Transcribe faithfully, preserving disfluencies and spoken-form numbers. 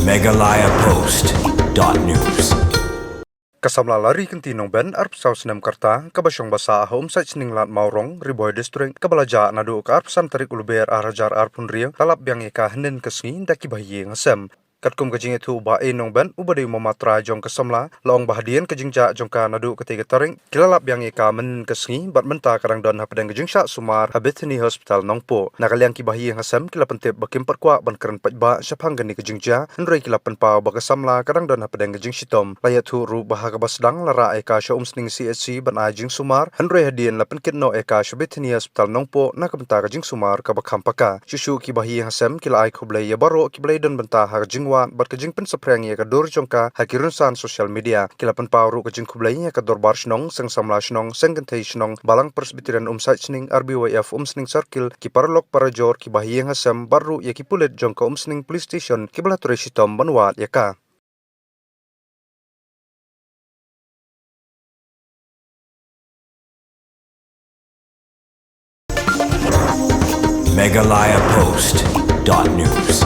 Meghalaya Post dot news. Ka samla Larikynti Nongben, arphew saw snem ka rta, kaba shong basa ha Umsait Sning Lad Mawrong, Ri Bhoi District, kaba la jah naduh ka arphew san tarik u Lber ar hajar arphew hynriew, la lap biang ïa ka hynnin ka sngi da ki bahaïing hasem. Katkum ka jingïathuh u Bah A Nongben, uba dei u mama trai jong ka samla, la ong ba hadien ka jingjah jong ka naduh katei ka tarik, ki la lap biang ïa ka mynnin ka sngi, bad mynta ka dang don hapdeng ka jingshah sumar ha Bethany Hospital Nongpoh. Na ka liang ki bahaïing hasem ki la pyntip ba kim pat kwah ban kren paidbah shaphang kane ka jingjia, hynrei ki la pynpaw ba ka samla ka dang don hapdeng ka jingshitom. La ïathuh ruh ba ha kaba sdang la rah ïa ka sha Umsning C H C ban ai jingsumar, hynrei hadien la pynkit noh ïa ka sha Bethany Hospital Nongpoh na ka bynta ka jingsumar kaba kham paka. Shuh shuh ki bahaïing hasem ki la ai khublei ïa baroh kiba la ïadon bynta ha ka jingwad bad ka jingpynsaphriang ïa ka dur jong ka ha ki rynsan social media. Ki la pynpaw ruh ka jingkhublei ïa ka Dorbar Shnong, Seng Samla Shnong, Seng Kynthei Shnong, Balang Presbyterian Umsait Sning, R B Y F Umsning Circle, ki paralok parajor, ki bahaïing hasem, bad ruh ïa ki pulit jong ka Umsning Police Station, kiba la trei shitom ban wad ïa ka. Meghalaya Post dot news.